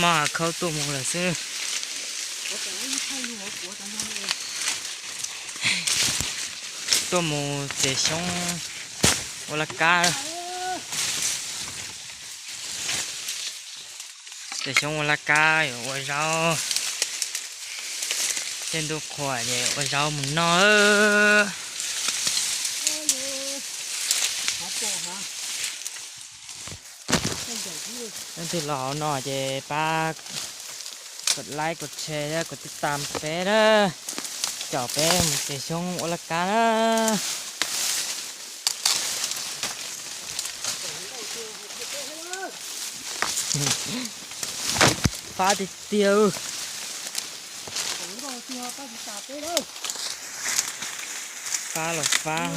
Mog hav khaub tuaj mus lawm xwb. Tuaj mus txiav xyoob ua laj kab. Txiav xyoob ua laj kab yuav ua zaub. Tej ntuj qhua ces ua zaub mus noj. Leej twg los hauv no ces pab kov like kov share thiab kov tij tam peb na, caum peb mus txiav xyoob ua laj kab na. Fab tiag tiag. Fab los fab.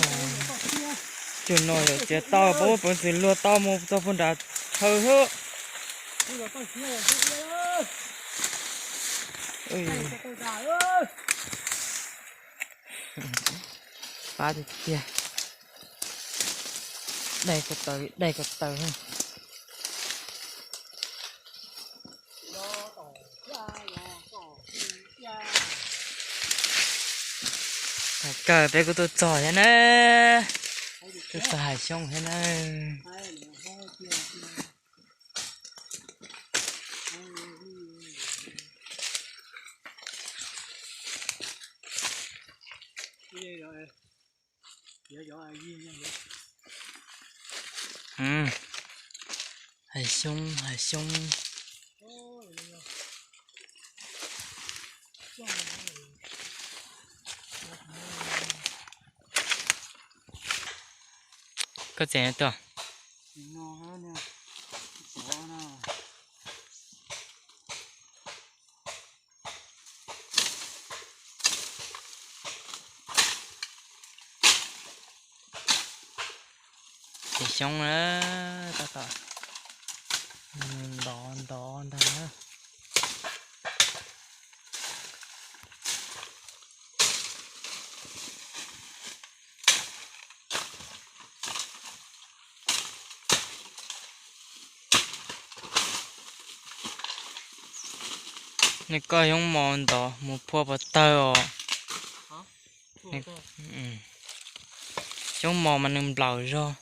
Cuag no yuav txiav tau pab peev xwm luag tau mus txog puag nram chaw xwb. Fab tiag tiag. Dai ko taw, dai ko taw. Thaum kawg peb kuj tuaj txog thiab na. Tuaj txog hav xyoob thiab na. Hav xyoob, hav xyoob. Koj txiav tuaj. Ces xyoob na, tab tom ntov ntov ntag na. Nej koj xyoob mos ntov mus phua pov tawg os. Xyoob mos mas nws nplaum zog.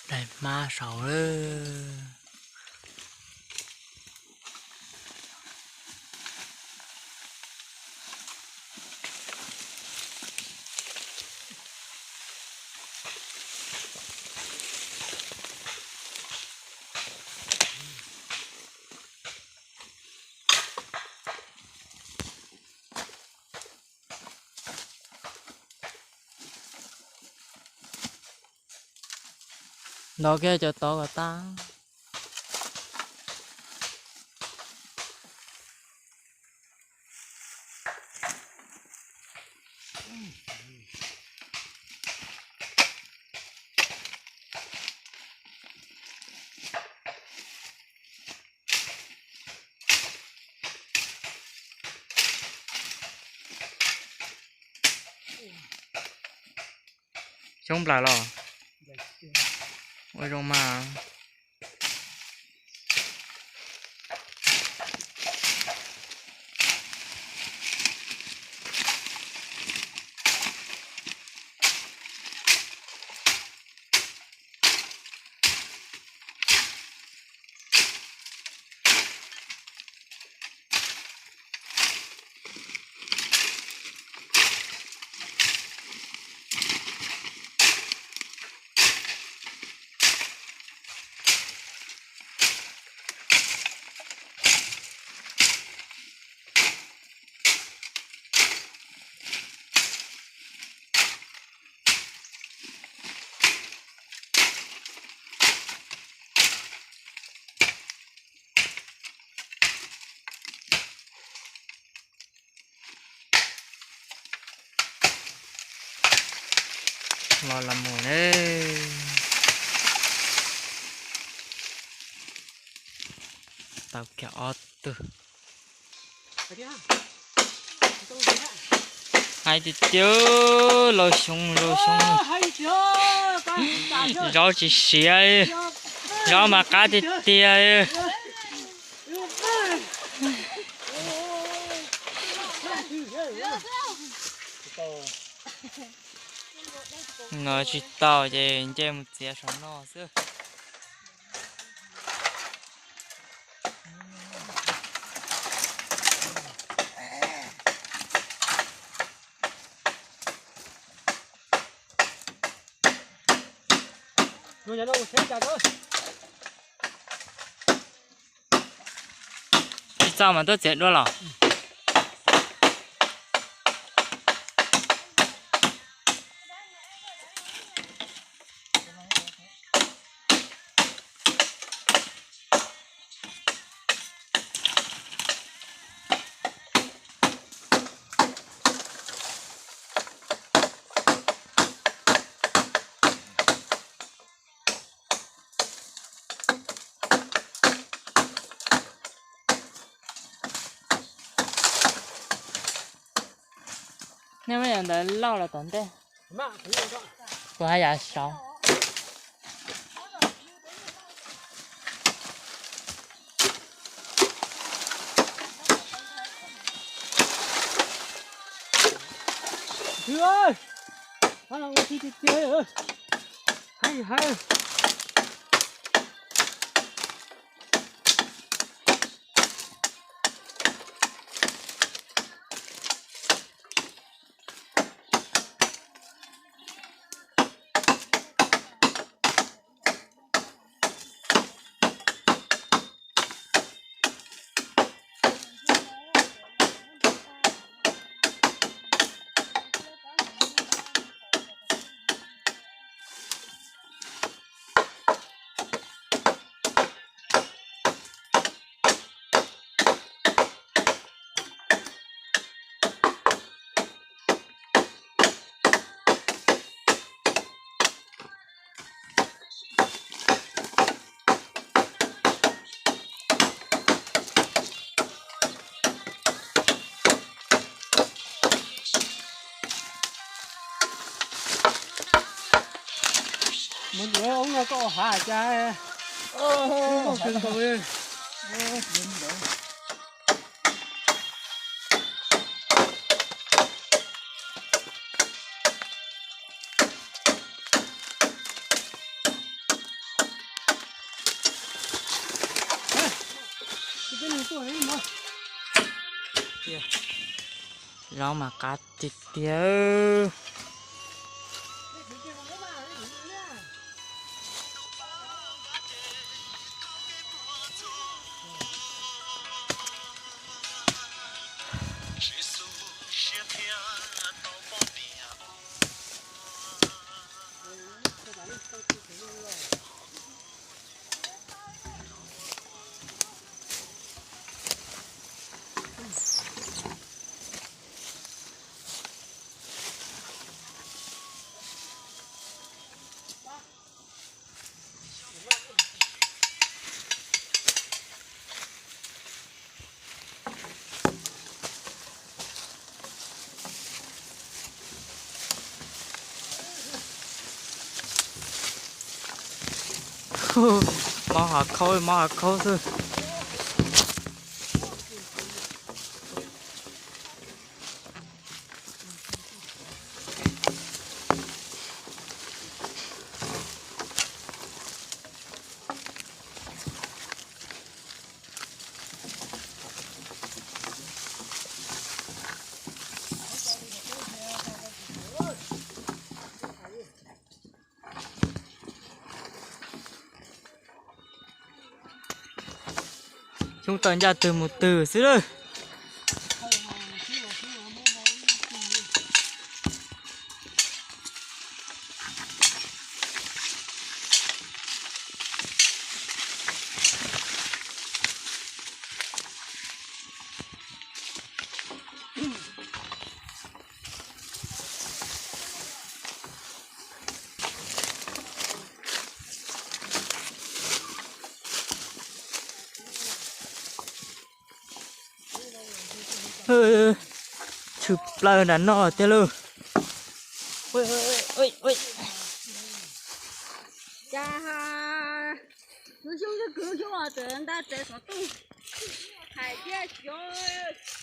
Daim hmab saud lawm. Ntov kiag cov tod kom tag. Xyoob nplawm los? Ua zoo mas. Los los mus na. Tau kiag ob tug. Hais tiag tiag, laus xyoo laus xyoo, zaub tsis siav, zaub mas qab tiag tiag. Nqa tsis tau ces nce mus txiav saum no xwb. Tsis txaus mas tuaj txiav dua los. Nej muab yam ntawd lauj los tom ntej. Kuv haj yam saud. Mus ntawm oob no koj hav cas. Zaub mas qab tiag tiag. Mob hav khaub, mob hav khaub xwb. Xyoo tawm ncaj twg mus twg xwb lawm. Tshwm plaws nram no tiag lauj.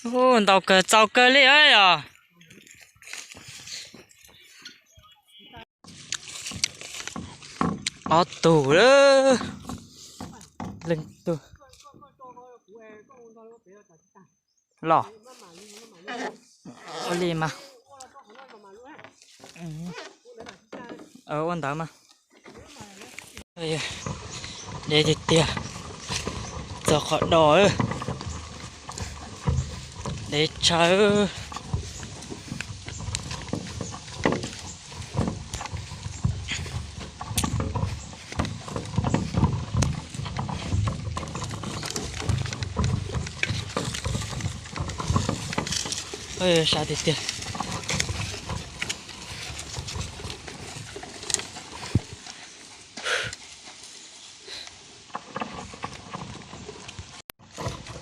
Ub, ntau kawg, txaus kawg li os. Ob tug lawm. Leej twg los? Ua li mas. Ua ntawd mas. Dev tiag tiag. Txog qhov do, dev tshaj. Sab tiag tiag.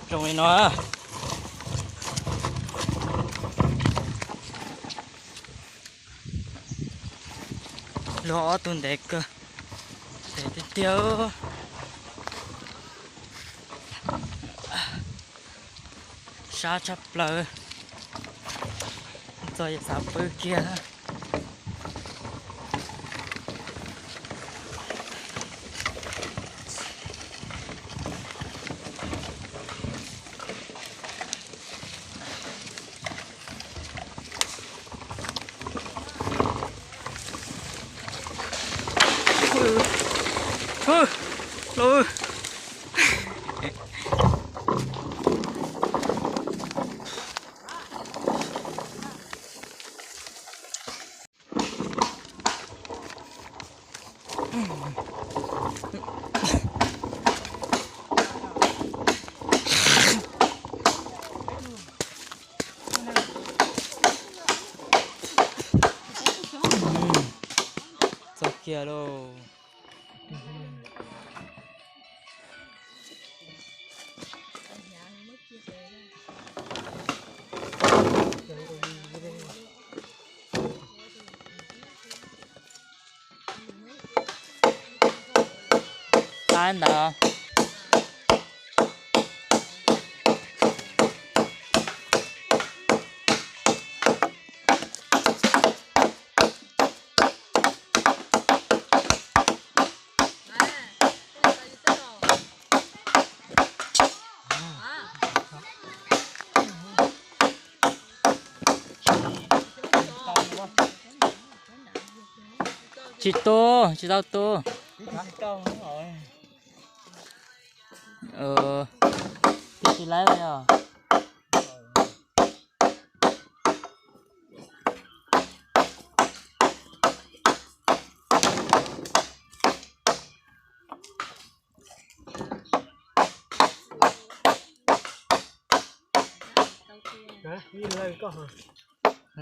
Zoo li no. Luag ob tug ntev kawg, ntev tiag tiag. Sab tshaj plaws, txog yam xav pw kiag. Txog kiag lauj. Qab ntawd. Tsis tu, tsis tau tu. Tsis laib os.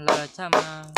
Lawm tshaj mas.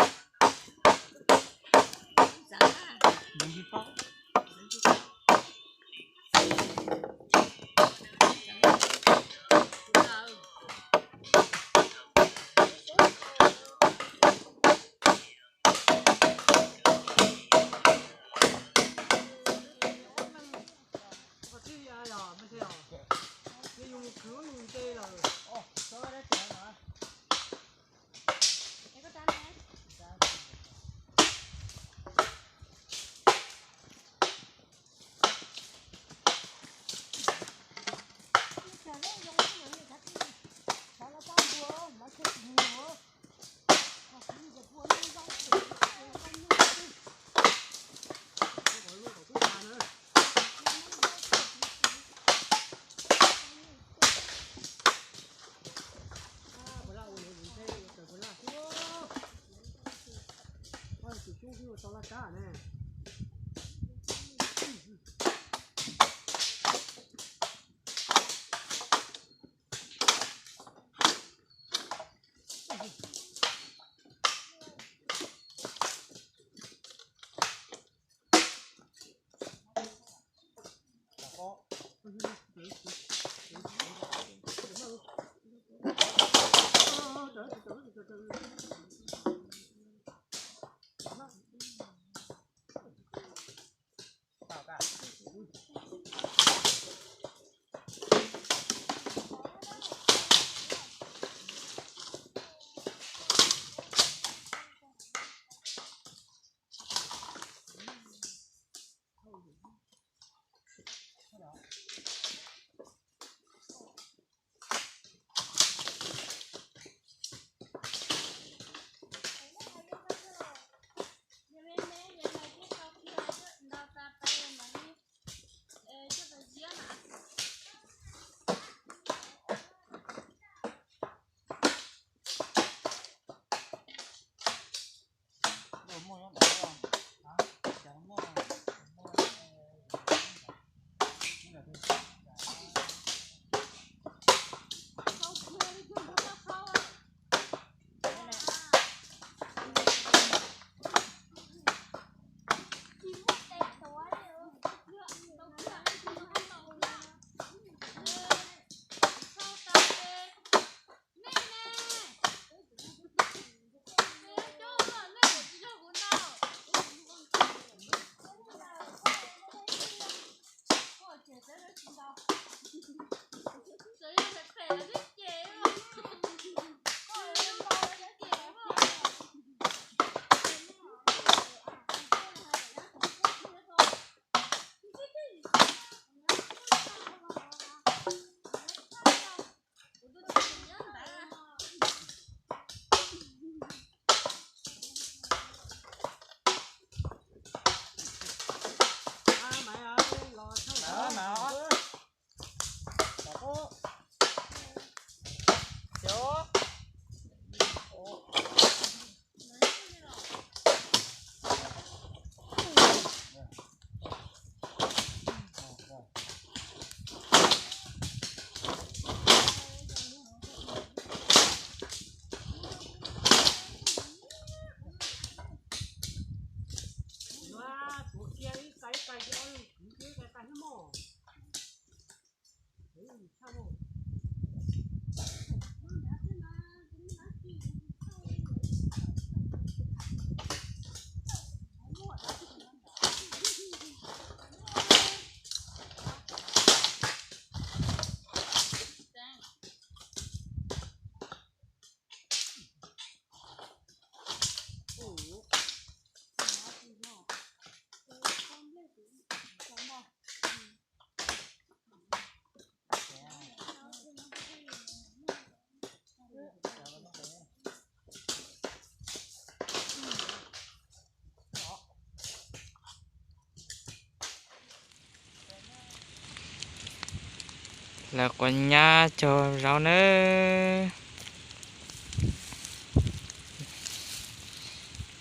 Lawv quav nyab cog zaub nawb.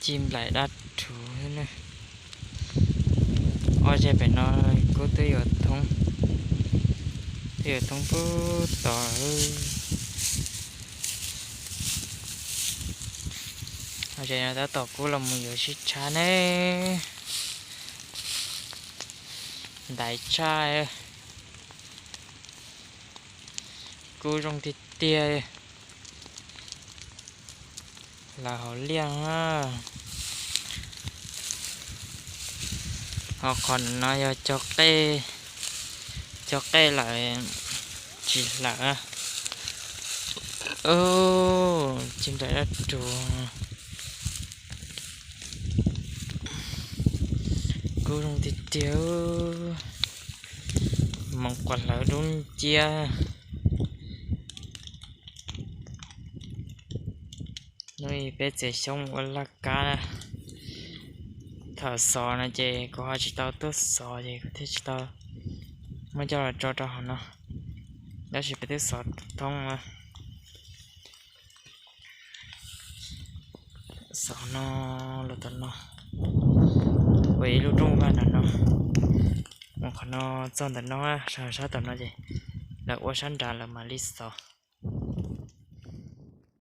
Ci nplaim dab rhuv. Ob zej pem no kuj twb yuav thoob, twb yuav thoob pub tos. Ob zej no tab tom kuj los mus yuav sib tshab ne. Ntaiv tshaj. Kub zoo tiag tiag. Lawv hauv liaj. Ho qhov no yog cog qej, cog qej lawm tsis hlawv. Ci nplaim dab rhuv. Kub zoo tiag tiag. Moov quas hlawv dub nciab. Hnub ib peb txiav xyoob ua laj kab. Thaum xov no ces kuv ho tsis tau tuaj xov ces kuv thiaj tsis tau muab coj los tso rau hauv no. Tab sis peb twb xov thoob. Xov no los tom no, ua ib lub rooj vag ntawm no, mus qhov no txog ntawm no, sab tom no ces lawv ua sab nrad lawv mam li xov.